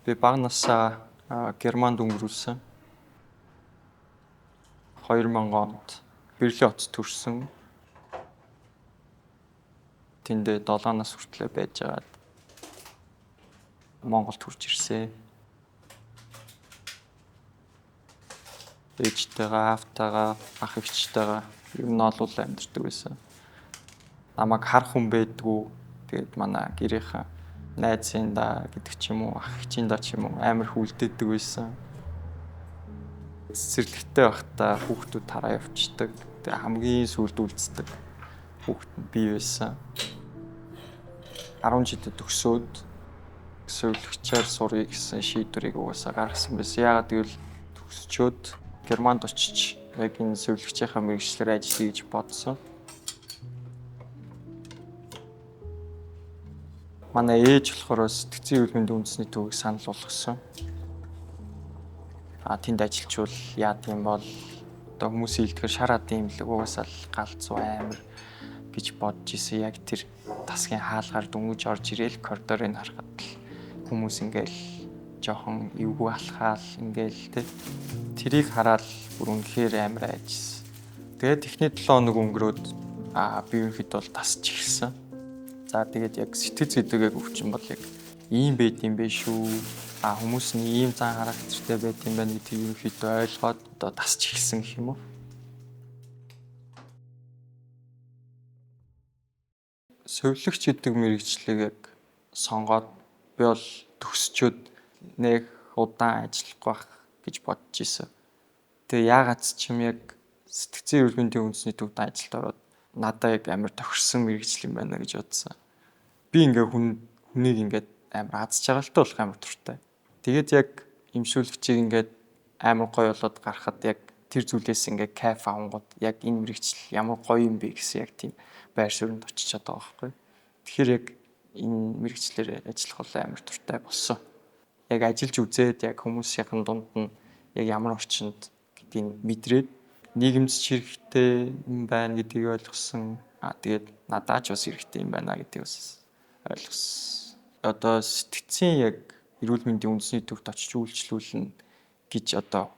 Би бага насаа Германд өнгөрүүлсэн. 2000 онд Берлин хотод төрсөн. Тэндээ 7 нас хүртлээр байжгаад Монголд хурж ирсэн. Ээжтэйгээ, аавтайгаа, ах эгчтэйгээ ер нь олуул амьдардаг байсан. Намайг харах хүн байдгүй. Тэгээд манай гэрийнхэн найзын даа гэдэг ч юм уу, ах эгчийн даа ч юм уу амар хүлдээдэг байсан. Цэцэрлэгтэй байхдаа хүүхдүүд тараа явчихдаг. Тэгээ хамгийн сүүлд үлддэг хүүхэд нь би байсан. 10 жилд төгсөөд сувилагчаар суръя гэсэн шийдвэрийг угаасаа гаргасан байсан. Яагаад гэвэл төгсчөөд Германд очиж яг энэ сувилагчийнхаа мэргэжлээр ажиллая гэж бодсон. Манай ээж болохоор сэтгцийн эрүүл мэндийн үндэсний төвийг санал болгосон. Тэнд ажиллачвал яад юм бол одоо хүмүүсийн хэлдгээр шар хадын имлэг угаасаа л галзуу амар гэж бодож исэн. Яг тэр тасгийн хаалгаар дөнгөж орж ирээл коридорыг харахад л хүмүүс ингээл жоохон эвгүй алхаал ингээл тэ тэрийг хараад бүр үнэхээр амар айжсэн. Тэгээд эхний 7 хоног өнгөрөөд би ерөнхийдөө бол тасч эхэлсэн. За тэгээд яг сэтгэц гэдэг яг өвчин бол яг ийм байд юм бэ шүү. Хүмүүс нь ийм зан характертай байд юм байна гэдгийг ерөнхийдөө ойлгоод одоо тасч эхэлсэн гэх юм уу. Сувилагч гэдэг мэргэжлийг яг сонгоод би бол төгсчөөд нэг удаан ажиллахгүй байх гэж бодож исэн. Тэгээ яагаад ч юм яг сэтгцийн эрүүл мэндийн үндэсний төвд ажилд ороод надад яг амар тохирсон мэргэжил юм байна гэж бодсон. Би ингээ хүнийг ингээд амар аз жаргалтай болох амар туртай. Тэгээд яг эмшүүлэгчийг ингээд амар гоё болоод гарахад яг тэр зүйлээс ингээ кайф авангууд яг энэ мэргэжил ямар гоё юм бэ гэсэн яг тийм байр суурьнд очиж чадгаа байхгүй. Тэгэхээр яг энэ мэргэжлээр ажиллах бол амар туртай болсон. Яг ажиллаж үзээд яг хүмүүсийн дунд нь яг ямар орчинд гэдгийг мэдрээд нийгэмд ч хэрэгтэй юм байна гэдгийг ойлгосон. Тэгээд надад ч бас хэрэгтэй юм байна гэдгийг бас ойлгосон. Одоо сэтгцийн яг эрүүл мэндийн үндэсний төвд очиж үйлчлүүлнэ гэж одоо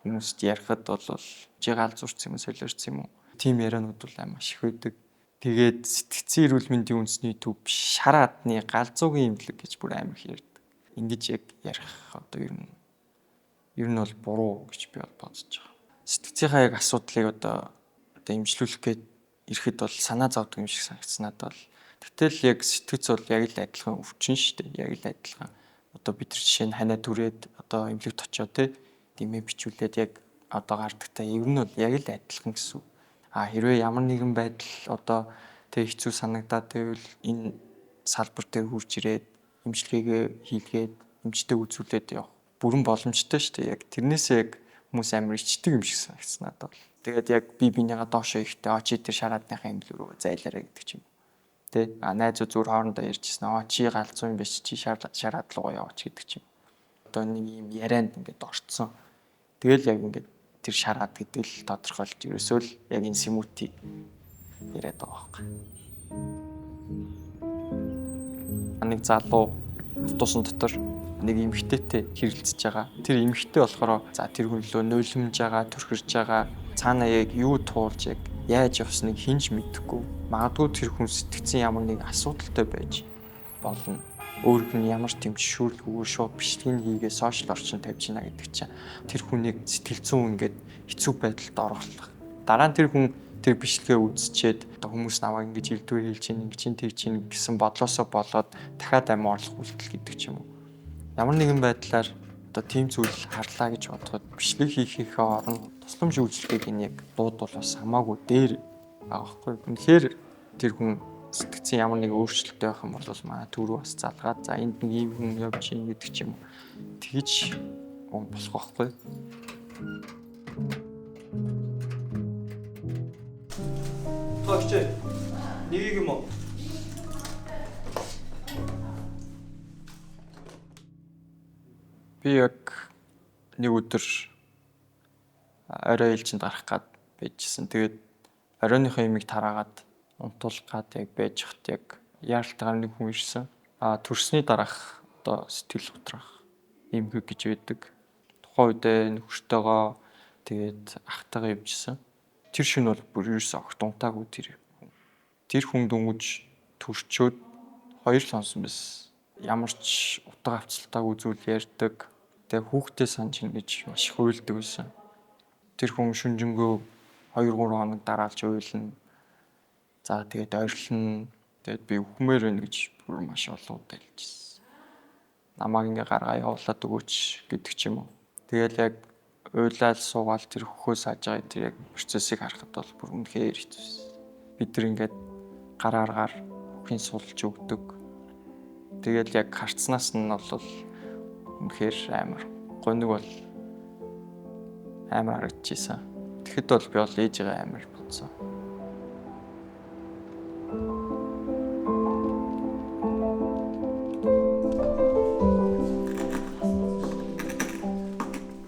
хүмүүст ярихад бол жигаал зурц юм уу, солиорц юм уу? Тийм яриануд бол маш их байдаг. Тэгээд сэтгцийн эрүүл мэндийн үндэсний төв шар адны галзуугийн имлэг гэж бүр амар их ярьдаг. Ингэж яг ярих одоо ер нь бол буруу гэж би бол бодож байгаа. Сэтгцийнхаа яг асуудлыг одоо имжлүүлэх гээд ирэхэд бол санаа зовдөг юм шиг санагдсан надад бол. Гэтэл яг сэтгц бол яг л адилхан өвчин шүү дээ. Яг л адилхан. Одоо бид нар жишээ нь ханаа түрээд одоо эмнэлэгт очиод те дэмээ бичүүлээд яг одоо гардагтай ер нь бол яг л адилхан гэсэн үг. Хэрвээ ямар нэгэн байдал одоо тэг хэцүү санагдаад байвал энэ салбар дээр хурж ирээд эмчилгээгээ хийлгээд эмчтэй үзүүлээд явах бүрэн боломжтой шүү дээ. Яг тэрнээсээ яг хүмүүс амар ичдэг юм шиг санагдсан надад бол. Тэгээд яг би бинийгаа доошоо ихдээ чи тэр шараадныхаа эмнэлэг рүү зайлаарай гэдэг ч юм. Тэ найзууд зүгээр хоорондоо ярьжсэн. Чи галзуу юм биш, чи шараад руугаа яваач гэдэг ч юм. Одоо нэг юм ярианд ингээд орцсон. Тэгэл яг ингээд тэр шараад гэдэг л тодорхойлж ерөөсөө л яг энэ сэмүти яриад байгаа байхгүй. Нэг залуу автобусын дотор нэг эмэгтэйтэй хэрэлдэж байгаа. Тэр эмэгтэй болохоор за тэр хүн лөө нулимж байгаа, төрхөрж байгаа. Цаанаа яг юу туулж яг яаж явсныг хинж мэдэхгүй. Магадгүй тэр хүн сэтгцэн ямар нэг асуудалтай байж болно. Өөрөг нь ямар ч тийм зөвшөөрлгүйгээр шууд бичлэгийг хийгээ сошиал орчин тавьж гинэ гэдэг чинь тэр хүнийг сэтгэл зүйн ингээд хэцүү байдалд оруулах. Дараа нь тэр хүн тэр бичлэгээ үзчихэд одоо хүмүүс намайг ингэж илдвэр хэлж гин, ингэж чинь тэгж гин гэсэн бодлосоо болоод дахиад амь орлох үйлдэл гэдэг ч юм уу. Ямар нэгэн байдлаар одоо тийм зүйл харлаа гэж бодоход бичлэг хийхийнхээ оронд тусламж үйлчилгээг нь яг дуудвал бас хамаагүй дээр байгаа байхгүй. Үнэхээр тэр хүн сэтгцэн ямар нэг өөрчлөлттэй байх юм бол манай төрөө бас залгаад за энд нэг ийм хүн явж ийн гэдэг ч юм уу. Тэгэж болох байхгүй. Тооч нэг юм уу? Би яг нэг өдөр орой ээлжинд гарах гад байжсэн. Тэгээд оройныхоо имийг тараагаад унтуулах гад яг байж хат яг яаралтайгаар нэг хүн ирсэн. Төрсний дараах одоо сэтгэл готрох Эмхэг гэж байдаг. Тухайн үедээ нөхөртөөгөө тэгээд ахтайгаа явжсэн. Тэр шөнө бол бүр ерөөсөө огт унтаагүй тэр хүн. Тэр хүн дөнгөж төрчөөд 2 л хонсон байсан. Ямар ч утга авцалтаагүй зүйл ярьдаг. Тэгээ хүүхдээ санаж ин гэж маш их уйлдаг байсан. Тэр хүн шүнжэнгөө 2 3 хоног дараалж уйлна. За тэгээд ойрлно. Тэгээд би үхмээр байна гэж бүр маш олон удаа хэлжсэн. Намайг ингээ гаргаа явуулаад өгөөч гэдэг ч юм уу. Тэгэл яг уйлал суугаал тэр хөхөө сааж байгаа тэр яг процессыг харахад бол бүр үнэхээр хэцүү. Бид тэр ингээд гар аргаар бүхийг сулж өгдөг. Тэгэл яг харцнаас нь бол үнэхээр амар гониг бол амар харагдчихсан. Тэгэхэд бол би бол ээжигээ амар бодсон.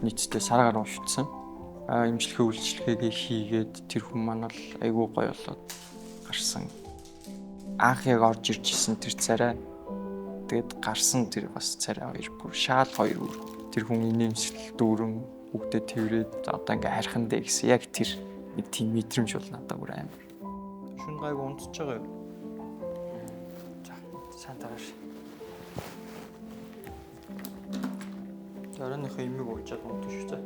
Нийтдээ сар гаруй уншсан. Эмчилгээ үйлчилгээгээ хийгээд тэр хүн маань бол айгүй гоё болоод гарсан. Анх яг орж ирж исэн тэр царай тэгээд гарсан тэр бас царай хоёр бүр шаал хоёр өөр. Тэр хүн инээмсэглэл дүүрэн бүгдээ тэрврээд одоо ингээ харих нь дээ гэсэн яг тэр нэг тийм мэдрэмж бол надад бүр амар. Шүн гайг унтж байгаа юу? За сайн тараш. Оройныхоо имийг уужаад унтах шүү дээ.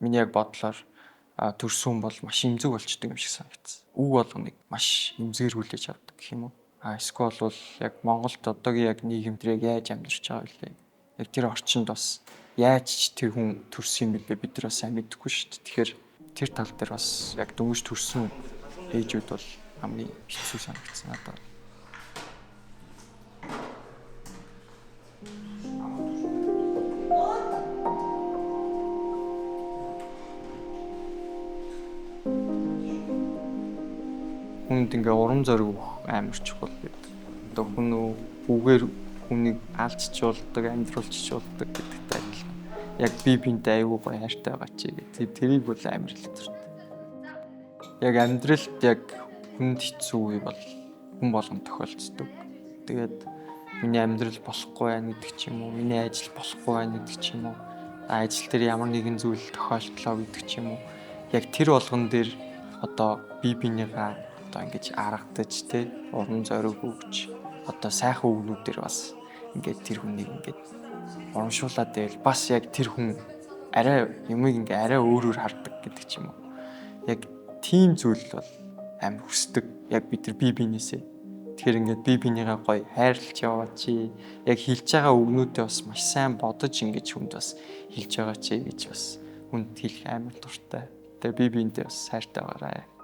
Миний яг бодлоор төрсөн бол маш эмзэг болчдөг юм шиг санагдсан. Үг болгоныг маш эмзгээр хүлээж авдаг гэх юм уу? Эсвэл бол яг Монголд одоогийн яг нийгэмд яг яаж амьдарч байгаа вэ? Яг тэр орчинд бас яаж ч тэр хүн төрсөн юм бэлээ бид нар бас сайн мэдэхгүй шүү дээ. Тэгэхээр тэр тал дээр бас яг дөнгөж төрсөн ээжүүд бол хамгийн хэцүү санагдсан надад. Хүнд ингээ урам зориг өгөх амар чухал гэдэг. Одоо хүн үгээр хүнийг алдчихуулдаг, амьдруулчихуулдаг гэдэгтэй адилхан. Яг би биентэй айгүй гоё хайртай байгаа чи гэх. Тэрийг бол амар л дуртай. Яг амьдралд яг хүнд хэцүү үе бол хүн болгон тохиолддог. Тэгээд миний амьдрал болохгүй байна гэдэг ч юм уу, миний ажил болохгүй байна гэдэг ч юм уу, ажил дээр ямар нэгэн зүйл тохиолдлоо гэдэг ч юм уу. Яг тэр болгон дээр одоо би биенийгаа одоо ингэж аргадаж те урам зориг өгч одоо сайхан үгнүүдээр бас ингээд тэр хүнийг ингээд урамшуулад байвал бас яг тэр хүн арай юмыг ингээ арай өөрөөр хардаг гэдэг ч юм уу. Яг тийм зүйл бол амар хүсдэг. Яг бид нар бие биенээсээ. Тэгэхээр ингээд бие биенийгээ гоё хайрлаж яваа чи яг хэлж байгаа үгнүүдээ бас маш сайн бодож ингэж хүнд бас хэлж байгаа чи гэж бас хүнд хэлэх амар дуртай. Тэгээ бие биендээ бас хайртай байгаарай.